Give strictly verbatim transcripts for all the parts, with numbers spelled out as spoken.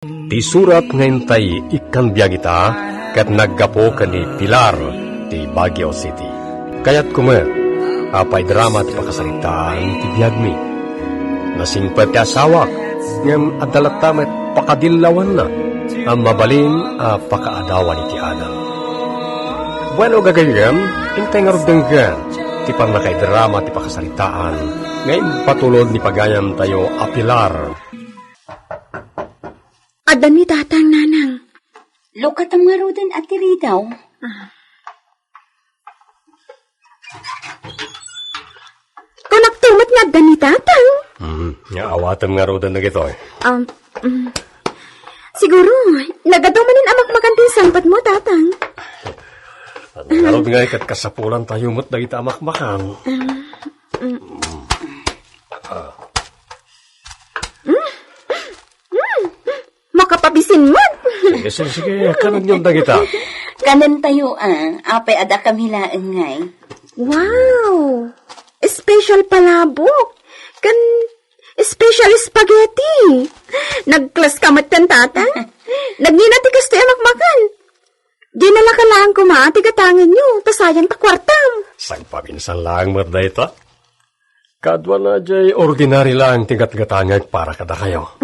Ti surat nga intay ikkan biag ita ket naggapu ken ni Pilar ti Baguio City. Kayatko met a paidrama ti pakasaritaan ti biagmi. Nasingpet ti asawak, ngem adda latta met pakadillawanna a mabalin a pakaadawan iti adam. Bueno, gagayyem, intay ngarud denggen ti pannakaidrama ti pakasaritaan nga impatulod ni pagayamtayo a Pilar. Adda ni Tatang, Nanang. Lukatam ngaruden a ti ridaw. Kunakto met nga adda ni Tatang. Hmm, nga awatem ngaruden dagitoy. Um, mm. Siguro, nagadu manen a makmakan ti insangpetmo, Tatang. Ngarud nga ikat kasapulan tayo met dagita a makmakan. Ah, mm. Ah. Mm. Mm. Makapabisin met. Sige, sige, sige. Kanan yung dagita. Kanan tayo, ah. Apay, adda kami laeng ngay. Wow! Special palabok. Kan special spaghetti. Nagklas ka met kan Tatang. Nagngina ti kastoy a makmakan. Di nalakalaan koma ti gatangenyo, ta sayang ta kuartam. Sagpaminsan laeng met dayta. Kaduana jay ordinary laeng ti gatgatangek para kadakayo.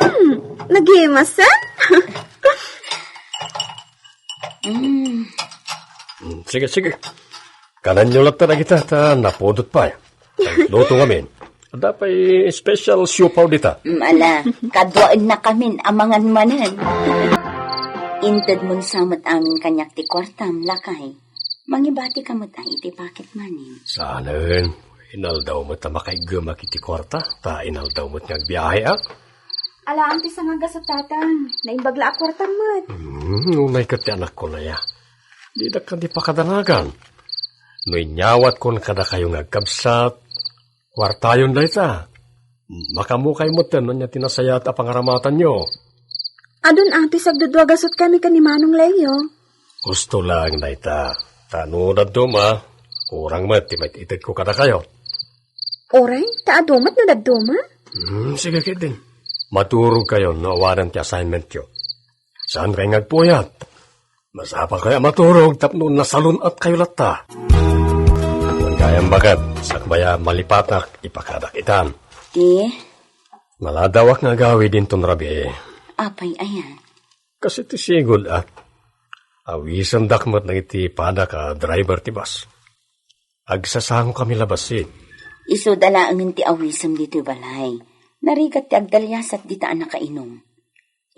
Hmm, nagimasan? Mm. Mm, sige, sige. Kananyo latta dagita ta napudot pay. Luto ngamin. Adda pay special siopaw dita. Mm, ala, kaduaenna kamin a mangan manen. Intedmon sa met amin kaniak ti kuartam, lakay. Mangibati ka met ay iti paket manen. Saanen, inaldaw met a makaiggemak iti kuarta, ta inaldaw met nga agbiaheak. Alaem ti sangagasat, Tatang. Naimbag la a kuartam met. Hmm, unay ket ti anakko, Naya. Didak kadi pakadanagan. No inyawatkon kadakayo nga agkabsat, kuartayon dayta. Makammokay metten no ania ti nasayaat a pangaramatanyo. Adun a ti sagdudua gasutkami ken ni Manong Leo. Husto laeng dayta. Ta no dadduma, kurang met ti maititedko kadakayo. Uray, ta adu met no dadduma? Hmm, sige ketdin. Maturogkayo no awanen ti assignmentyo. Saankay nga agpuyat. Masapulkayo a maturog tapno nasalun-atkayo latta. Ngem gayam baket, sakbay a malipatak, ipakadak itan. Ti? Maladawak nga agawid inton rabii. Apay aya? Kas iti sigud a. Awisendak met dagiti padak a driver ti bus. Agsasangokami la bassit. Isuda laengen ti awisem ditoy balay. Narigat ti agdaliasat dita a nakainum.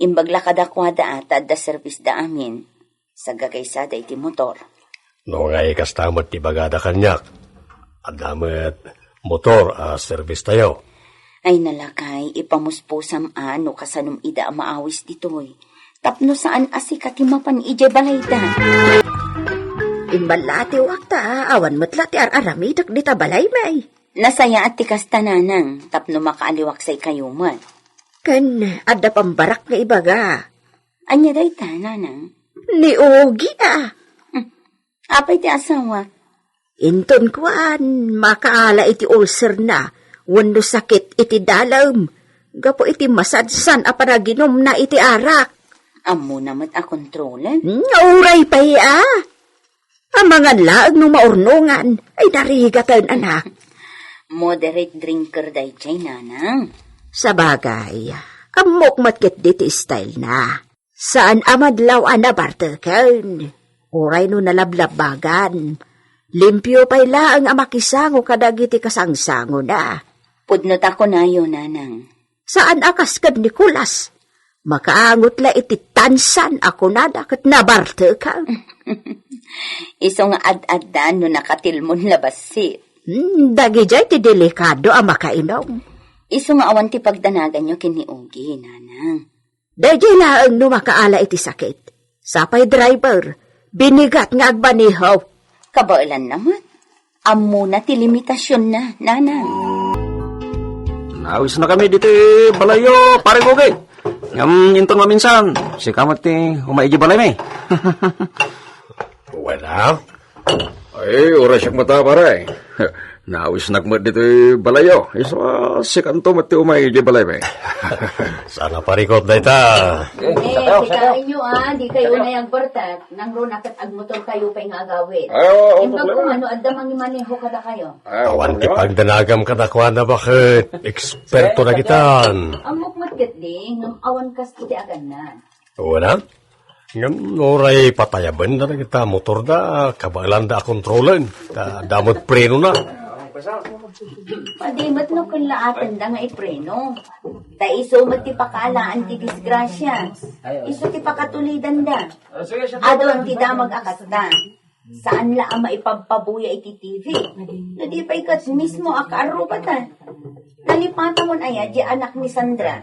Imbag la kadakuada a ta adda servisda amin. Sagagaysada iti motor. No ngay kasta met ti bagada kaniak, adda met motor a servistayo. Ay nalakay, ipamuspusam a no kasanom ida a maawis ditoy. Tapno saan a sika ti mapan idiay balayda. Imballatiwak ta awan met la ti ar-aramidek dita balay, may. Nasayaat ti kasta, Nanang, tapno makaaliwak say kayumet. Ken adda pambarak nga ibaga. Ania dayta, Nanang? Ni Ogie, a. Hmm. Apay ti asawa? Inton kuan, makaala iti ulcerna, wenno sakit iti dalem, gapu iti masadsan a panaginumna iti arak. Ammona met a kontrolen? Hmm, uray pay, a. Amangan laeng no maurnongan, ay narigaten, anak. Moderate drinker dayjay, Nanang. Sabagay, ammok met ketdi ti style na. Saan a madlaw a nabarteken. Uray no nalablabbagan. Limpio pay laeng a makisango kadagiti kasangsangona. Pudno ta kunayo, Nanang. Saan a kas ken Nicolas. Makaangot la iti tansan a kunada ket nabarteken. Isu nga ad-addan no nakatilmon la bassit. Hmm, dagidiay ti delikado a makainom. Isu nga awan ti pagdanaganyo ken ni Ogie, Nanang. Daydiay laeng no makaala iti sakit. Sapay driver, binigat nga agmaneho. Kabaelanna met. Ammona ti limitasionna, Nanang. Nawisnakami ditoy balayyo, Pare Ogie. Ngem inton maminsan, sika met ti umay idiay balaymi. Wala. Ay, uray siak met a, pare. Naawisnak met ditoy balayo. Isu a sikanto met ti umay idiay balaymi. Saan a parikot dayta. Eh, sikaenyo, ah, di kayo unay agbartek. Nang runa ket agmotor kayo pay nga agawid. Ay, oo, oo, Imbag problema. Kumano, adda mangimaneho kada kayo. Ay, oo, Awan ti problema. Pagdanagam kadakuada baket. Eksperto na kitan. Ammok met ket di, ngem awan kas iti aganna. Wala? Ngem, uray patayaben da dagita motor da, kabaelan da a kontrolen, ta adda met preno na. Padi met no kallaaten da nga ipreno. Ta isu met ti pakaalaan ti disgrasya. Isu ti pakatulidan da. Adu ti damag a kasta. Saan la a maipagpabuya iti T V. No di pay ket mismo a kaarrubata. Nalipata mon aya di anak ni Sandra.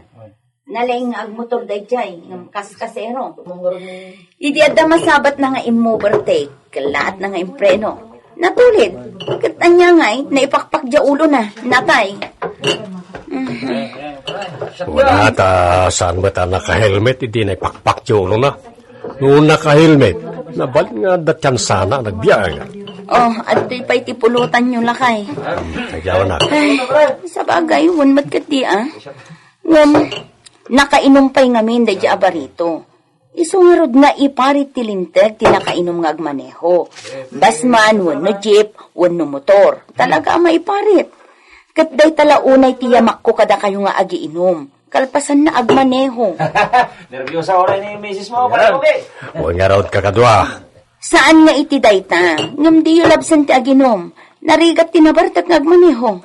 Nalaing nga agmotor daydiay, ngem kaskasero. Idi adda masabatna nga immovertake, kellaatna nga impreno. Natulid. Ket ania ngay, naipakpak dia ulona. Natay. Mhm. Wala ta saan met a naka-helmet idi naipakpak dia ulona. No naka-helmet, nabal nga adda tiyansana nagbiag. Oh, adtoy pay ti pulutanyo, lakay. Kagyawanak. Ay, sabagay, wen met ket di, ah. Ngem, nakainum pay ngamin daydi a barito. Isu ngarud nga iparit ti linteg ti nakainum nga agmaneho. Basman wenno jeep wenno motor. Talaga a maiparit. Ket dayta la unay ti yamakko kadakayo nga agiinum. Kalpasanna agmaneho. Nerviosa uray ni misis mo, pare, okay? Wen ngarud kakadua. Saan nga iti dayta, ngem diyo labsen ti aginum. Narigat ti nabartek nga agmaneho.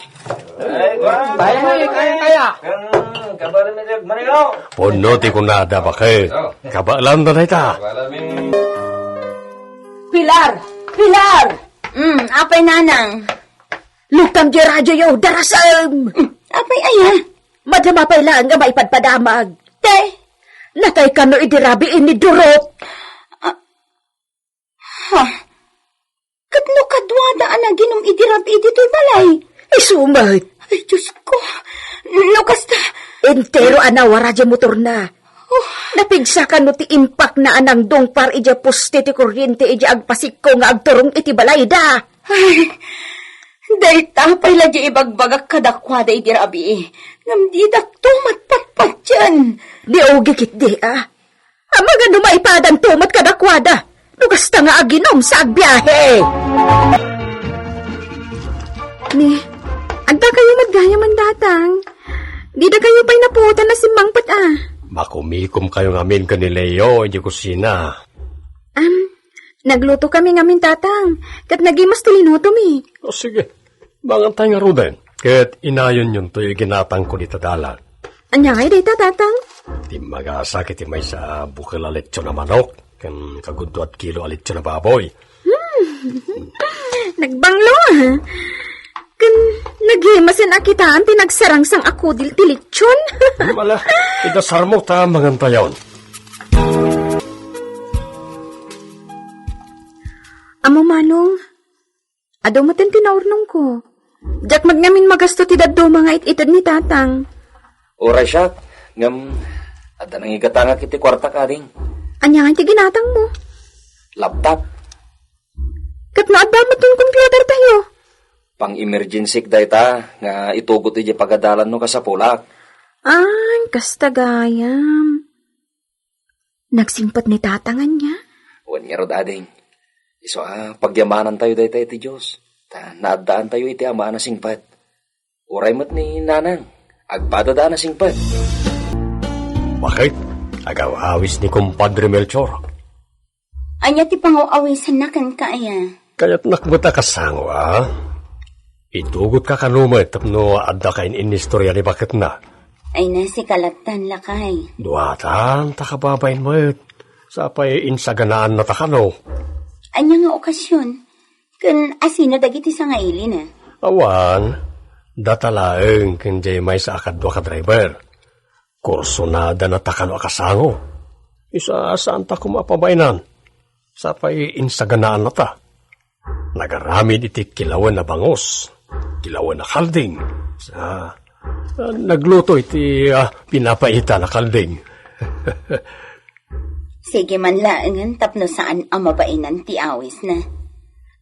Ay, kaya, kaya, kaya. Kabaelan mi ti agmaneho. Punno ti kunada, baket. Oh. Kabaelan da dayta. Kabaelan mi. Pilar! Pilar! Mm, apay, nanang? Lukam di radyoyo, darasem! Mm, apay aya? Madama pay laeng nga maipadpadamag. Te? Natay kano idi rabii ni Durot. Ah, Ha? Ket no kaduada a naginum idi rabii ditoy balay? Isu met. Ay, Diyos ko. No kasta. Entero a nawara di motorna. Oh. Napigsa kano ti impakna a nangdungpar idiay poste ti kuryente idiay agpasikko nga agturong iti balayda. Ay, dayta pay la di ibagbagak kadakuada idi rabii. Ngem didak to matpatpatyan. Di ugi ketdi, ah. Amangan no maipadanto met kadakuada, no kasta nga aginum sa agbiahe. Ni, adda kayo met gayam a datang. Dida kayo pay napuotan a simmangpet, ah. Makumikom kayo ngamin ken ni Leo idiay kusina. Am, nagluto kami ngamin, tatang. Ket nagimas ti linuto mi. O, sige. Mangantay ngaruden, ket inayonyonto iti ginatangko dita dalan. Ania ngay dayta, tatang? Ti magasat iti maysa a bukel a lechon a manok, ken kagudua a kilo a lechon a baboy. Hmm. Nagbanglo, ah. Ken nagimasen a kitaan ti nagsarangsang a kudil ti lechon. Wala, idasarmo ta mangantayon. Amo, Manong, adu met ti naurnongko. Diak met ngamin magasto ti dadduma nga it-ited ni tatang. Uray siak, ngem adda nangigatangak iti kuartak, ading. Ania ngay ti ginatangmo? Laptop. Ket no adda met ti computer tayo? Pang-emergency dayta nga itugot idiay pagadalan no kasapulak. Ay, kasta gayam. Nagsingpet ni tatang ania? Wen ngarud, ading. Isu a pagyamanantayo dayta iti Dios. Ta naaddaantayo iti amaan a singpet. Uray met ni nanang, agpadada a nasingpet. Bakit? Agaw-awis ni Kumpadre Melchor. Ania ti pangaw-awisanna kenka aya? Kayatnak met a kasango, a? Itugotka kano met tapno adda kain-inistorya ni baketna. Ay, na, sika lattan, lakay. Duatan, ta kababain met. Sapay insaganaannata kano. Ania nga okasyon? Ken asino dagiti sangailina? Awan, data laeng ken diay maysa a kadua ka driver. Kursonadanata kano a kasango. Isu a saanta koma a pabainan. Sapay insaganaannata. Nagaramid iti kilawen a bangus, kilawen a kalding. Sa, nagluto iti, ah, pinapaitan a kalding. Sige man laengen tapno saan a mabainan ti awisna.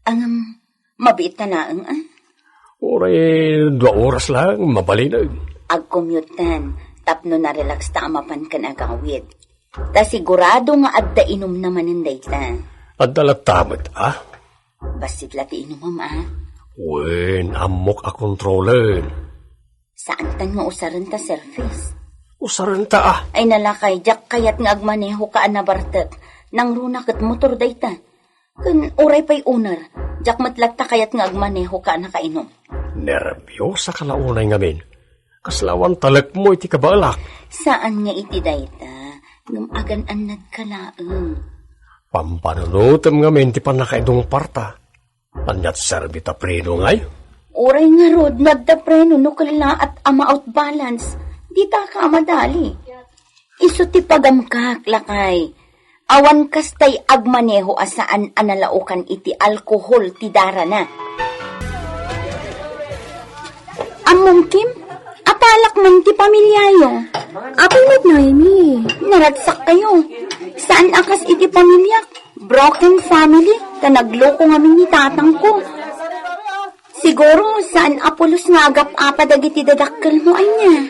Ngem, mabiit ta laeng, a? Uray dua oras lang, mabalinen. Agcommute-tan, tapno narelaxta a mapan ken agawid. Ta sigurado nga adda inumna manen dayta. Adda latta met, a? Bassit la ti inumem, a? Wen, ammok a kontrolen. Saantan nga usaren ta service. Usaren ta, a? Ay nalakay, diak kayat nga agmanehoka a nabartek. Nangruna ket motor dayta. Ken uray pay uner, diak met latta kayat nga agmanehoka a nakainum. Nerbiosaka la unay ngamin. Kasla awan talekmo iti kabaelak. Saan nga iti dayta, ngem agan-annadka laeng. Pampanunotem ngamin ti pannakaidungparta. Aniat serbi ta preno ngay? Uray ngarud, no adda preno no kellaat a ma-out balance, ditaka a madali. Isu ti pagamkak, lakay. Awan kastay agmaneho a saan a nalaokan iti alkohol ti darana. Ammom, Kim, apalak man ti pamiliayo. Apay met, Noemi? Naragsak kayo. Saan a kas iti pamiliak? Broken family, ta nagloko ngamin ni tatangko. Siguro, saan a pulos nga agap-apa dagiti dadakkelmo, ania?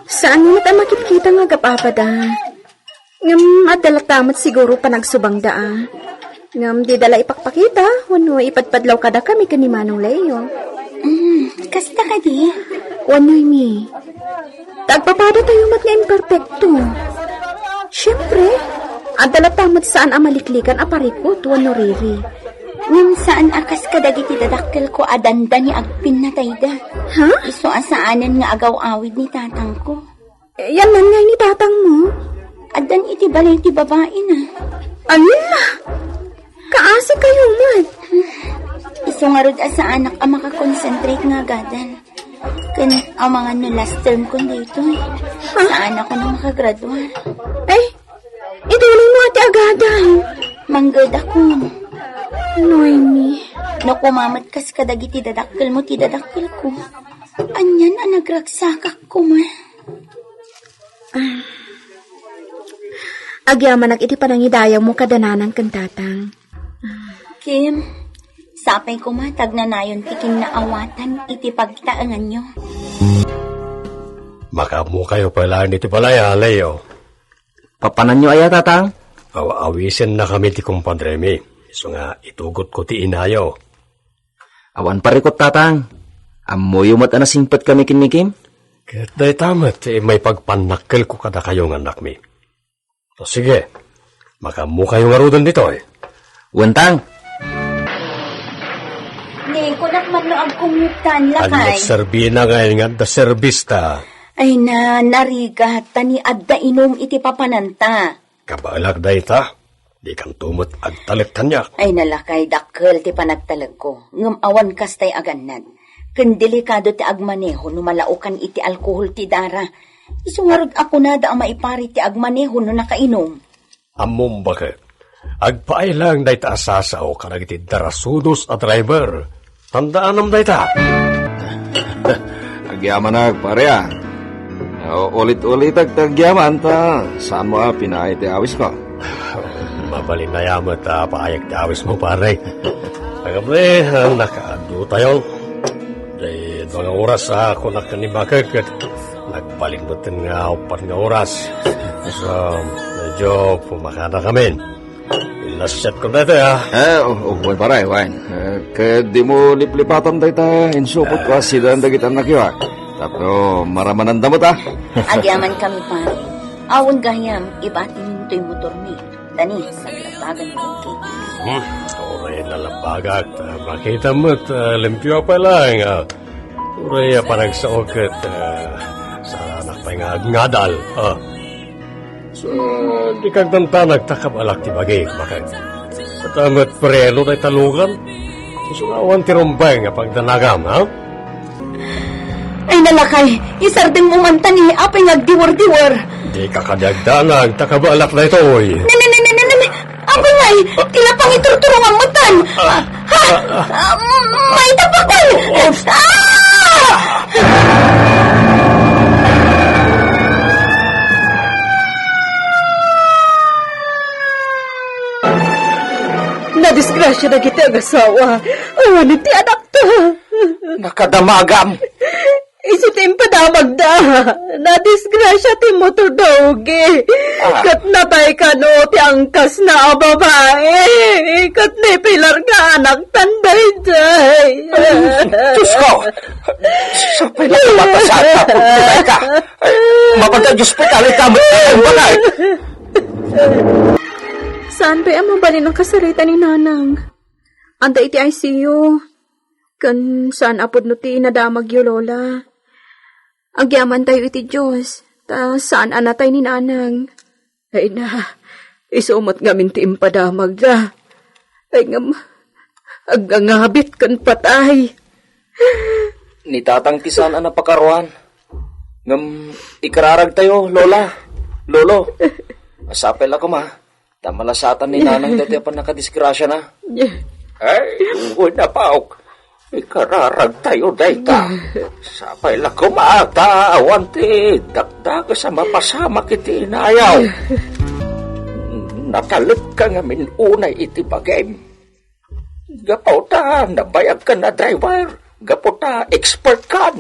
Saan met a makitkita nga agap-apa da. Ngem adda latta met siguro panagsubangda a. Ngem dida la ipakpakita wenno ipadpadlaw kadakami ken ni Manong Leo. Mm, kasta kadi? Wen, Noemi. Ta agpapadatayo met nga imperfekto. Siempre, adda latta met saan a maliklikan a parikut wenno riri. Ngem saan a kas kadagiti dadakkelko a dandani agpinnatayda. Ha? Isu a saanen nga agaw-awid ni tatangko. Yan man ngay ni tatangmo? Addan iti balay ti babaina. Ania? Kaasi kayo man. Isu ngarud a saanak a makakonsentrate nga agadan. Ken amangan no last term kon daytoy. Ha? Saan ako na makagraduar. Ay, ituloy mo ati agadan. Mangged akon. Noemi. No kumamet kas kadagiti dadakkel mo ti dadakkel ko. Anian a nagragsakak koma. Ah. Agyamanak iti panangidayawmo kada nanang ken tatang. Kim, sapay koma ta agnanayon ti kinnaawatan iti pagtaenganyo. Makaammokayo pay laeng iti balay, a, Leo. Papananyo aya, tatang? Aw-awisennakami ti kumpadremi. Isu nga itugotko ti inayo. Awan parikut, tatang. Ammoyo met a nasingpetkami ken ni Kim? Ket dayta met ti maipagpannakkelko kadakayo nga annakmi. O sige, makaammokayo ngaruden ditoy. Wen, tang. Ni, kunak man no agkumyuktan, lakay. Aniat serbina nga adda serbis ta. Ay na, narigat, ta ni adda inum iti papananta. Kabaelak dayta. Dikanto met agtalek kaniak. Ay, nalakay, dakkel ti panagtalekko. Ngem awan kastay agannad. Ken delikado ti agmaneho no malaokan iti alkohol ti dara. Isu ngarud a kunada a maiparit ti agmaneho no nakainum. Ammom, baket. Agpaay laeng dayta a sasao kadagiti darasudos a driver. Tandaanam dayta. Agyamanak, pare, a. O, ulit-ulitek ti agyaman ta saanmo a pinaay ti awisko. Mabalin aya met a paayek ti awismo, pare. Agabli, a, nakaadutayo. Di dua nga oras a kunak ken ni baket ket nagbalin metten nga uppat nga oras. So, medyo pumakada kami. Ilasiatkon daytoy, a. Eh, o, o, wen, pare, wen. Eh, ket dimo liplipatan dayta insupotko a sidaen dagiti annakyo, a. Tapno maramananda met, a. Agyamankami, pare. Awan gayam, ibatimi toy motormi. Tani, nalabbagan ko, okay. Hmm, uray nalabbagak. Makitam met, a, limpio pay laeng, a. Uray a panagsaok ket, a, saanak pay nga agngadal, a. So, dika agdandanag ta kabaelak ti bagik, baket. Ket met preno dayta lugan. Isu nga awan ti rumbeng a pagdanagam, a? Ay, nalakay, isardengmo man tani, apay nga agdiwer-diwer. Dika kadi agdanag ta kabaelak daytoy. Ne, ne, ne, ne, ne, ne, ne. Apay ngay, ti la pangiturturongam metten. Ha? Ah, mayta pakon! Ah! Nadisgrasia dagiti agasawa. Awan ti anakta. Nakadamagam. Isu ti impadamagda. Nadisgrasya ti motor da, Ogie. Ah. Ket natay kano ti angkasna a babai. Ket napilar nga anaktan daydiay. Ay, Diyos ko! Sapay na kumatasan na kung tunay ka. Ay, mapatay Diyos, pitali ka, may balay. Saan pay a mabalin ang kasarita ni Nanang? Adda iti I C U. Ken saan a pudno ti nadamagyo, Lola. Agyamantayo iti Dios, ta saan a natay ni Nanang. Ay na, isu met ngamin ti impadamagda. Ay ngem, agngangabit ken patay. Ni Tatang ti saan a napakaruan. Ngem ikararagtayo, Lola, Lolo. Sapay la koma. Ta malasatan ni Nanang daytoy a pannakadisgrasiana. Ay, wen a, Paok. Ikararagtayo dayta. Sapay la koma ta awan ti dakdakes a mapasamak iti inayaw. Nataletka ngamin unay iti bagim. Gapu ta nabayagkan a driver. Gapu ta expert kan.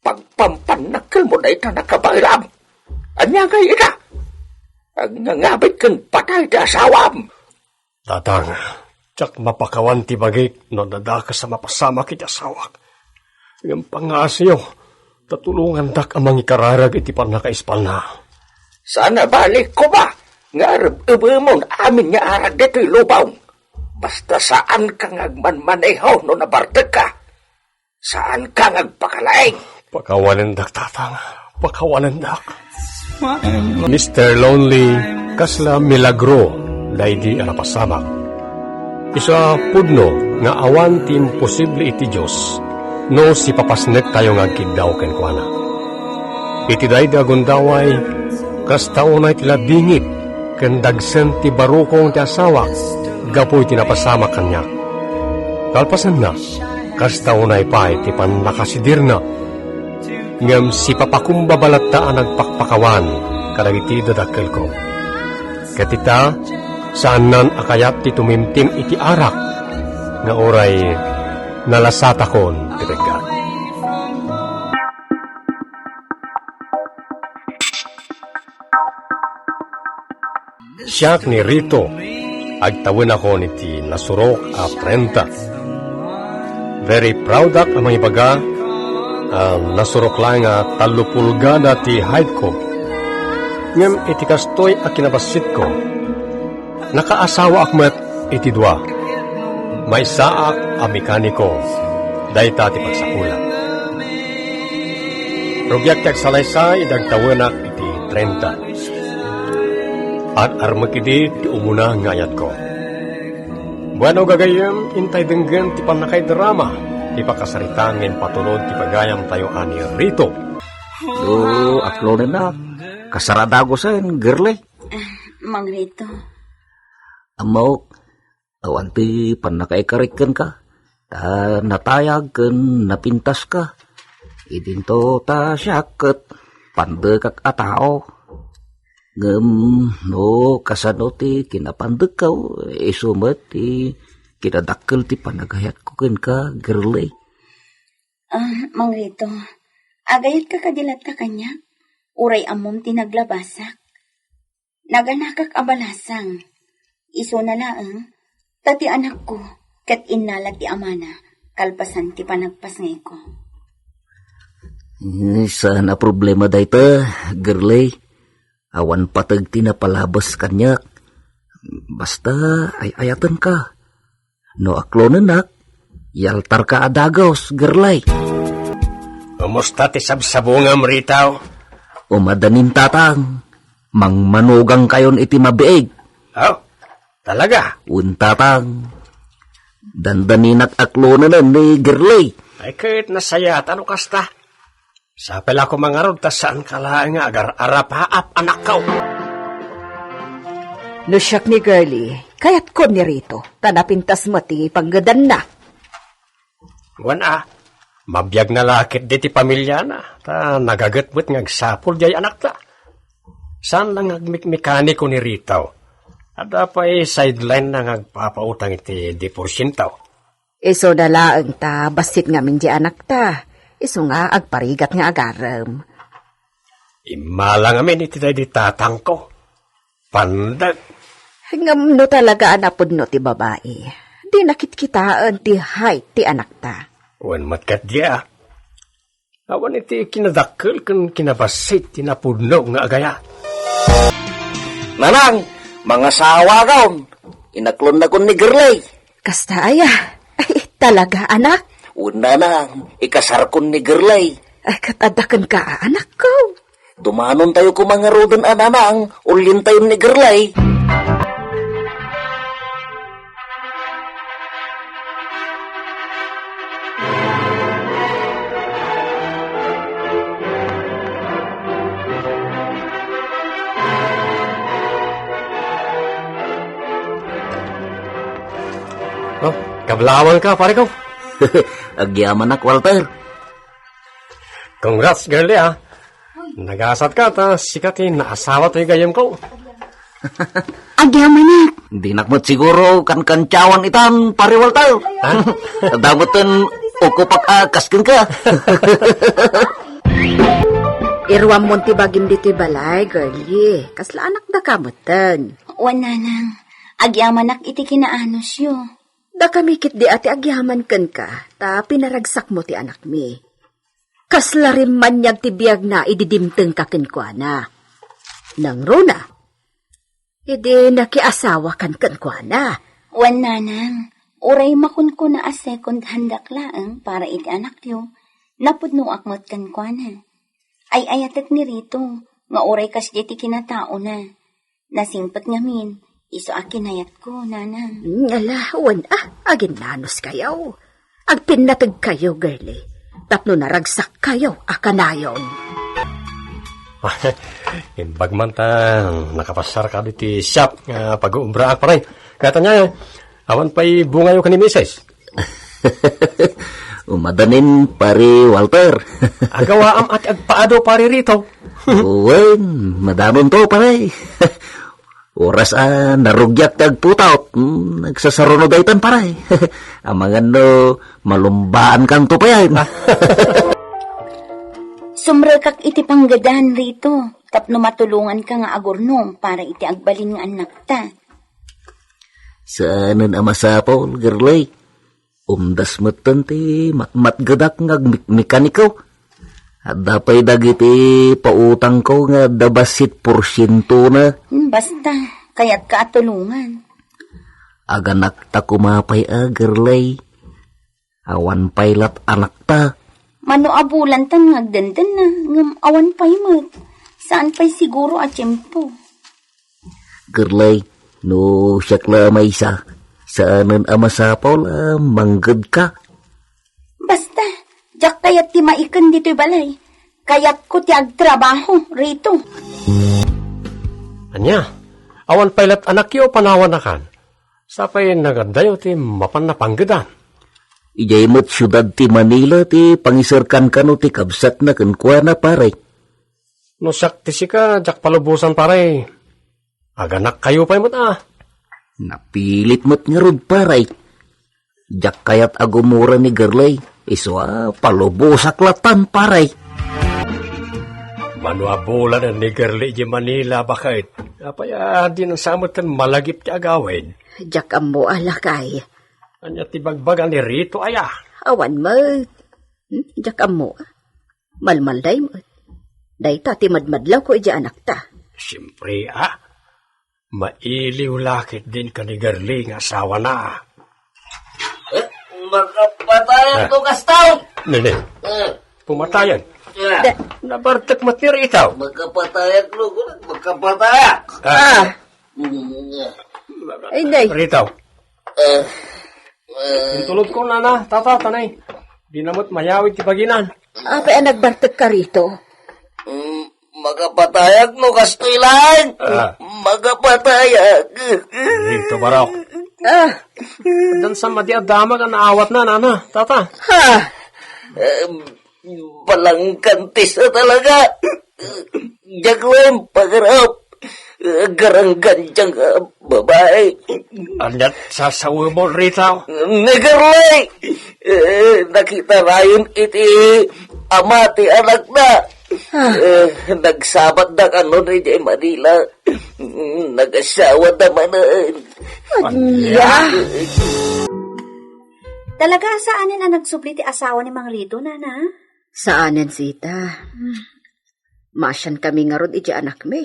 Pagpampannakkelmo dayta nakabaelam. Ania ngay ita? Agngangabit ken patay ti asawam. Tatang, diak mapakawan ti bagik no adda dakes a mapasamak iti asawak. Ngem pangngaasiyo, ta tulongandak a mangikararag iti pannakaispalna. Saan a bali koma nga areb-ebemon amin nga arag ditoy lubong. Basta saanka nga agmanmaneho no nabartekka. Saanka nga agpakalaing. Pakawanendak, Tatang. Pakawanendak. Mister Lonely, kasla milagro daydi a napasamak. Isu a pudno nga awan ti imposible iti Dios no sipapasnektayo nga agkiddaw kenkuana. Iti daydi a gundaway, kasta unay ti ladingit ken dagsen ti barukong ti asawak gapu iti napasamak kaniak. Kalpasanna, kasta unay pay ti pannakasidirna. Ngem sipapakumbaba latta a nagpakpakawan kadagiti dadakkelko. Ket ita, saannan a kayat ti tumimtim iti arak nga uray nalasatakon ti peggat. Siak ni Rito, agtawenakon iti nasurok a trenta. Very proud ak a mangibaga a nasurok laeng a tallo pulgada ti height ko. Ngem iti kastoy a kinabassitko, nakaasawaak met iti dua. Maysaak a mekaniko, dayta ti pagsapulan. Rugiak ti agsalaysay idi agtawenak iti trenta. Ar-armek idi ti umuna nga ayatko. Bueno, gagayyem, intay denggen ti pannakaidrama ti pakasaritaan nga impatulod ti pagayamtayo a ni Rito. No, aklonennak, kasaradago sen, girli. Ah, Mang Rito. Ammok, awan ti pannakaikarik kenka, ta natayag ken napintaska. Idinto ta siak ket pandekak a tao. Ngem no kasano ti kinapandekko, isu met ti kinadakkel ti panagayatko kenka, girli. Ah, Mang Rito, agayatka kadi latta kaniak? Uray ammom ti naglabasak. Naganakak a balasang. Isuna laeng, ta ti anakko ket innala ti amana kalpasan ti panagpasngayko. Eh, saan a problema dayta, girli. Awan pateg ti napalabas kaniak. Basta ay-ayatenka. No aklonennak, yaltarka a dagus, girli. Kumusta ti sabsabungam, Rito? Umadanin, Tatang. Mangmanugangkayon iti mabiig. Oh, talaga? Wen, Tatang. Dandaninak aklonenen ni girli. Ay, ket nasayaat no kasta. Sapay la koma ngarud ta saanka laeng nga agar-arapaap, anakko. No siak ni girli, kayatko ni Rito, ta napintas met ti panggedanna. Wen a, mabiagna la ketdi ti pamiliana, ta nagaget met nga agsapul diay anakta. Saan la nga agmekmekaniko ni Rito. Adda pay sideline-na nga agpapautang iti di porsiento. Isu da laeng ta bassit ngamin di anakta. Isu nga agparigat nga agarem. Immala ngamin iti daydi tatangko. Pandek. Ngem no talaga a napudno ti babai, di nakitkitaen ti height ti anakta. Wen met ket dia. Awan iti kinadakkel ken kinabassit ti napudno nga agayat. Nanang, mangasawakon. Inaklonnakon ni Gerlay. Kasta aya? Ay, talaga, anak? Wen, nanang, ikasarkon ni Gerlay. Ay, ket adda kenka a anakko. Tumanontayo koma ngaruden a nanang, ulintayon ni Gerlay. Oh, kablawanka, pare ko. Agyamanak, Walter. Congrats, girlie, ah. Nagasatka ta sika ti naasawa toy gayyemko. Agyamanak. Dinak met siguro kankantiawan itan, pare Walter. Ha? Damoten ukupak a kas kenka. Iruammon ti bagim ditoy balay, girlie. Kasla anakdaka metten. Wen, nanang. Agyamanak iti kinaanusyo. Dakami ketdi a ti agyaman kenka, ta pinaragsakmo ti anakmi. Kasla rimmaniag ti biagna idi dimtengka kenkuana. Nangruna, idi nakiasawakan kenkuana. Wen, nanang, uray makunkuna a second handak laeng para iti anakyo, napudnoak met kenkuana. Ay-ayatek ni Rito nga uray kasdiay ti kinataona. Nasingpet ngamin, isu a kinayatko, nanang. Mm, ala, wen, ah, aginnanuskayo. Agpinnategkayo, girlie, tapno naragsakkayo a kanayon. Imbag man ta nakapassarka ditoy shop nga pag-uubraak, pare. Kaya tanya, awan pay bungayo ken ni Misis. Umadanin, pare Walter. Agawaam a ti agpaadu, pare Rito. Wen, madanonto, pare. Oras a narugiak ti agputaw, mm, nagsasaruno daytan, pare. Amangan no malumbaankanto payen. Sumrekak iti panggedan, Rito, tapno matulonganka nga agurnong para iti agbalin nga annakta. Saanen a masapul, girlie. Umdas metten ti matmatgedak nga agmekmekaniko. Adda pay dagiti pautangko nga adda bassit porsientona. Hmm, basta, kayatka a tulongan. Aganakta koma pay a, girlie. Awan pay lat anakta. Mano a bulantan nga agdendenna, ngem awan pay met. Saan pay siguro a tiempo. Girlie, no siak la a maysa, saanen a masapul a manggedka. Basta, diak kayat ti maiken ditoy balay. Kayatko ti agtrabaho, Rito. Ania, awan pay lat anakyo panawanakan. Sapay nagaddayo ti mapan a panggedan. Idiay met siudad ti Manila ti pangiserkan kano ti kabsatna kenkuana, pare. No siak ti sika, diak palubosan, pare. Aganakkayo pay met, a. Napilit met ngarud, pare. Diak kayat a gumura ni Gerlay. Isu a palubosak latan, pare. Mano a bulanen ni Gerlay idiay Manila, baket? Apay a dinan sa met ken malagip ti agawid? Diak ammo a, lakay. Ania ti bagbaga ni Rito, aya? Awan met. Hmm? Diak ammo a. Malmalday met. Dayta ti madmadlawko idiay anakta. Siempre, a. Mailiw la ketdin ken ni Gerlay nga asawana. Eh, makapatayan Ah. to, kasta. Nene, Eh. pumatayan. Ah. Da- Nabartek met ni Rito. Makapatayan, no, makapatayan. Ah. Ah. Mm. Ay, day. Rito. Eh, eh. Intulod ko, nana, tata, tanay. Di na met mayawid ti baginan. Apay a nagbartek ka, Rito? Mm, makapatayak no kastoy laeng. Ah. Makapatayak. Rito, barok. Ah. Dan sa madi a damag a naawatna, nana, tata. Ha? Eh, balangkantis a talaga. Diak laeng pagarap. eh, garanggan dyan nga babae. Ania't sasawem, Rito? Ni Girlie! Eh, nakita rayon iti ama ti anakna. Ah. Eh, nagsabatda kanon idiay Manila. Nagasawa da manen. Ania? Talaga, saanen a nagsubli ti asawa ni Mang Rito, Nana? Saanen, Sita. Masian kami ngarud iti anakmi.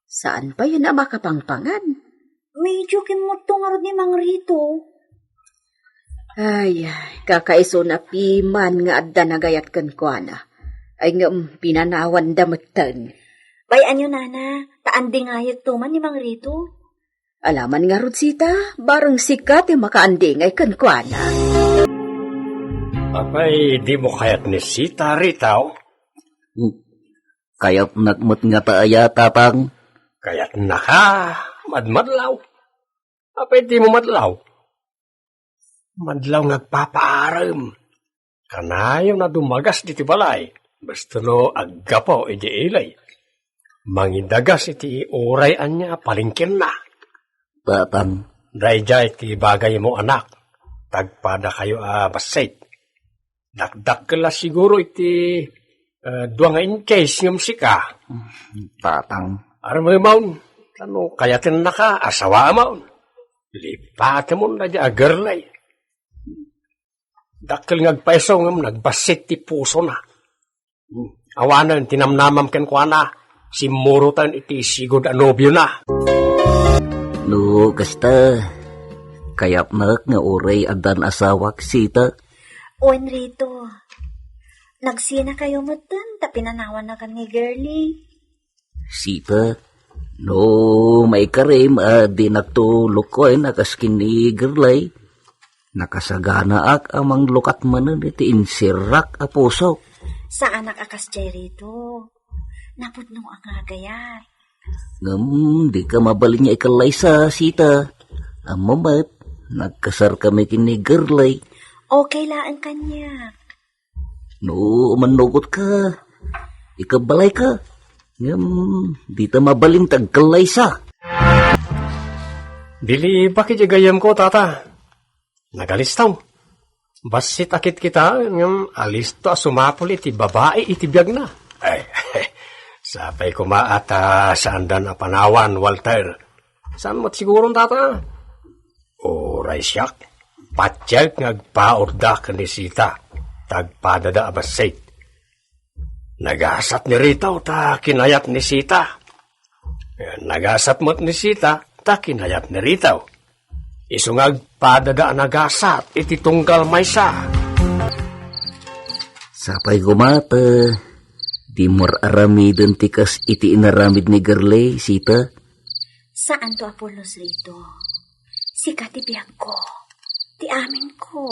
Saan pay a makapangpangan? Medyo kimmutto ngarud ni Mang Rito. Ay, ay, kakaisuna piman nga adda nagayat kenkuana. Ay, ngem pinanawanda metten. Bay-anyo, Nana, ta andingayekto man ni Mang Rito. Alaman ngarud, Sita, bareng sika ti makaandingay kenkuana. Apay, dimo kayat ni Sita, Rito? Hmm. Kayatnak met ngata aya, Tatang? Kayatnaka, madmadlaw. Apay dimo madlaw? Madlaw nga agpapaarem. Kanayon a dumagas ditoy balay, basta no aggapu idiay ili. Mangidagas iti uray ania a palengkenna. Tatang. Daydiay ti bagaymo, anak. Tagpadakayo a bassit. Dakdakkel la siguro iti, eh, dua nga inches ngem sika. Tatang. Aramem, ta no kayatennaka, asawaem. Lipatemon daydiay a Girlie. Dakkel nga agpaiso ngem nagbassit ti pusona. Awanen ti namnamam kenkuana, simmuroten iti sigud a nobiona. No kasta, kayatnak nga uray addan asawak, Sita. Wen, Rito. Nagsinakayo metten ta pinanawannakan ni Girlie. Sita, no maikarim a dinakto lukoen a kas ken ni Girlie, nakasaganaak a manglukat manen iti insirrak a pusok. Saanak a kasdiay, Rito. Napudnoak nga agayat. Ngem dika mabalin nga ikallaysa, Sita. Ammom met, nagkasarkami ken ni Girlie. Okay laeng kaniak. No mannugotka, ikabbalayka. Ngem dita mabalin ti agkallaysa. Bilibak iti gayyemko, Tata. Nagalistaw. Bassit a kitkitaen ngem alisto a sumapul iti babai iti biagna. Ay, sapay koma a ta saandan a panawan, Walter. Saan met siguron, Tata? Uray siak, patiek nga agpaurda ken ni Sita, ta agpadada a bassit. Nagasat ni Rito ta kinayat ni Sita. Nagasat met ni Sita ta kinayat ni Rito. Isu nga agpadada a nagasat iti tunggal maysa. Sapay koma ta dimo aramiden ti kas iti inaramid ni Girlie, Sita. Saanto a pulos, Rito. Sika ti biagko, ti aminko.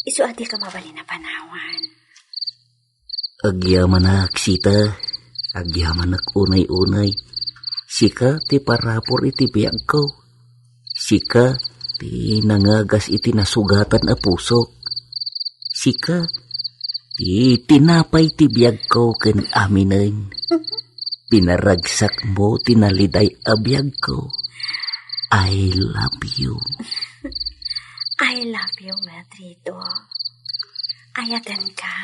Isu a dika mabalin a panawan. Agyamanak, Sita. Agyamanak unay-unay. Sika ti parabur iti biagko. Sika ti nangagas iti nasugatan a pusok. Sika ti tinapay ti biagko ken aminen. Pinaragsakmo ti naliday a biagko. I love you. I love you, Rito. Ayatenka,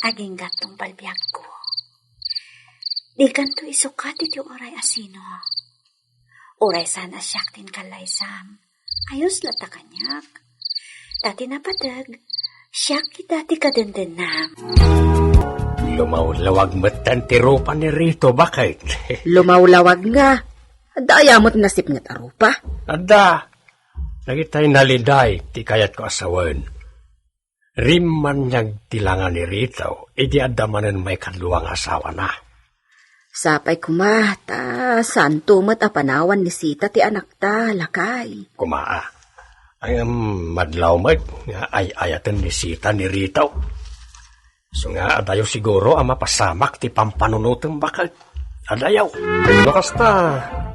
agingga tungpal biagko. Dikanto isukat iti uray a sino. Uray saan a siak ti inkallaysam, ayos latta kaniak. Ta ti napateg, siak ita ti kadendennam. Lumawlawag metten ti rupa ni Rito, baket. Lumawlawag nga. Adda aya met nasipnget a rupa? Adda. Dagitay naliday ti kayatko a sawen. Rimmaniag ti langa ni Rito idi adda manen maikadua nga asawana. Sapay koma, ta saanto met a panawan ni Sita ti anakta, lakay. Koma, a. Ay, em, madlaw met nga ay-ayaten ni Sita ni Rito. So nga, adayo siguro a mapasamak ti pampanunotem, baket. Adayo. No kasta,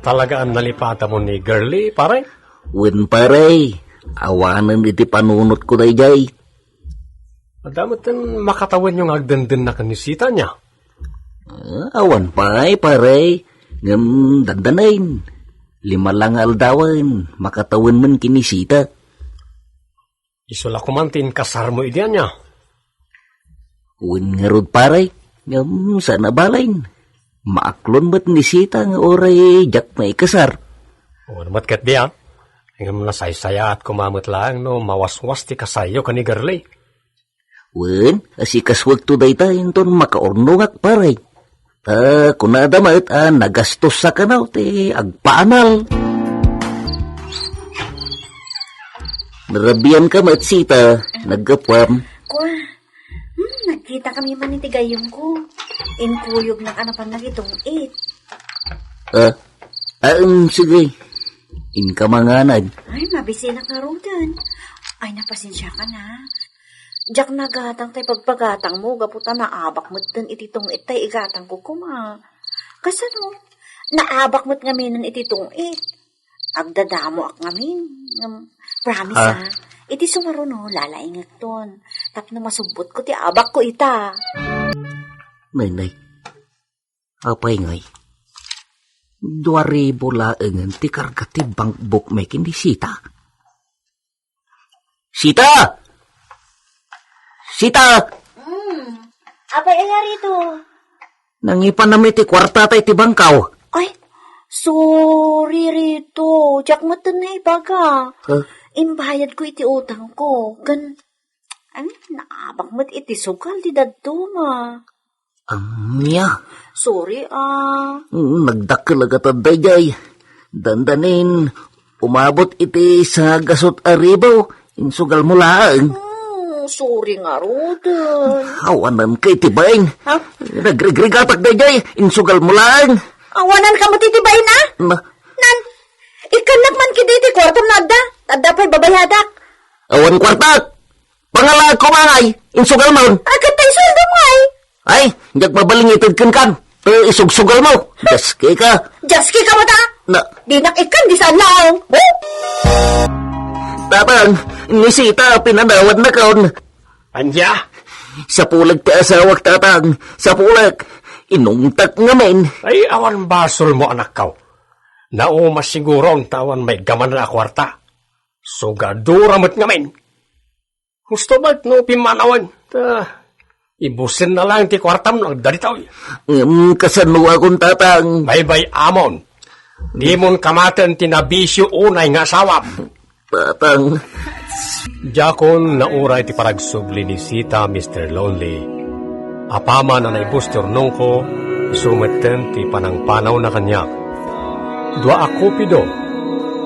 talaga a nalipatamon ni Girlie, pare? Wen, pare. Awanen iti panunotko daydiay. Adda met ten makatawenyo nga agdendenna ken ni Sita, ania? Ah, awan pay, pare. Ngem dandanen, lima la nga aldawen, makatawen man ken ni Sita. Isu la koman ti inkasarmo idi ania? Wen ngarud, pare, ngem saan a balen. Maaklon met ni Sita nga uray diak maikasar. Wen met ketdi a. Ngem nasaysayaat koma met laeng no mawaswas ti kasaryo ken ni Girlie. Wen, asikasuekto dayta inton makaurnongak, pare. Ta kunada met a nagastosak kano ti agpaanal. Narabian ka met, Sita, naggapuam. Kua, hmm, nagkita kami man iti gayyemko. Inkuyognak a napan nagitong-it. Ah, ah, um, sige. Inka manganan. Ay, mabisinak ngaruden. Ay, napasensiakan a. Diak nagatang tay pagpagatangmo gapu ta naabak metten iti tong-it tay igatangko koma. Kasano? Naabak met ngaminen iti tong-it. Agdadamoak ngamin. Ngem, promise, ah, iti sumaruno, lalaingekton. Tapno masubbotko ti abakko ita. Nay, nay. Apay ngay? Dua ribu laengen ti karga ti bankbook mi ken ni Sita. Sita! Sita! Mm. Apay aya rito? Nangipan nami ti kuarta tay ti bangkaw. Ay, sorry rito. Diak met naibaga. Huh? Imbayadko iti utangko. Ken, ay, naabak met iti sugal ti dadduma. Ania? Sorry, ah. Mm, nagdakkel a gatad daydiay. Dandanin, umabot iti sangagasut a ribu, insugal mo laeng. Hmm, sorry ngaruden. Awanan ka iti bain. Ha? Nagrigrigatak daydiay, insugal mo laeng. Awanan ka met iti bain, ah? Na? Nan, ikkannak man kidi iti kuartam na adda. Adda pay babayadak. Awan kuartak. Pangalaak koma ngay, insugal mo. Ay, ket ta isuldom ngay. Ay, diak mabalingited kenkan. Ta isugsugal mo. Jaski ka. Jaski ka met a. Na. Dinak ikkan di saan laeng. Oh! Tatang, ni Sita, pinanawan nakon. Ania? Sapulek ti asawak, Tatang. Sapulek. Inungtak ngamin. Ay, awan basol mo, anakko. Nauma siguron ta awan maiggaman a kuarta. Sugadura met ngamin. Husto met no pimmanawen, ta ibusen na lang ti kuartam no agda ditoy. Ngem kasano akon, Tatang? Baybay-amon. Dimon kamaten ti nabisio unay nga asawam. Tatang. Diakon nauray ti panagsubli ni Sita, Mister Lonely. Apaman a naibus ti urnongko, isu metten ti panangpanawna kaniak. Dua a Cupido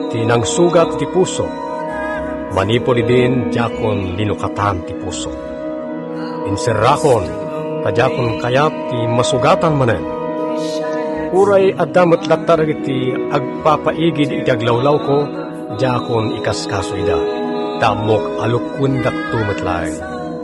ti nangsugat iti puso. Manipud idin, diakon linukatan ti puso. Inserrakon, ta diakon kayat ti masugatan manen. Uray adda met latta dagiti agpapaigid iti aglawlawko, diakon ikaskaso ida, ta ammok a lukkuendakto met laeng.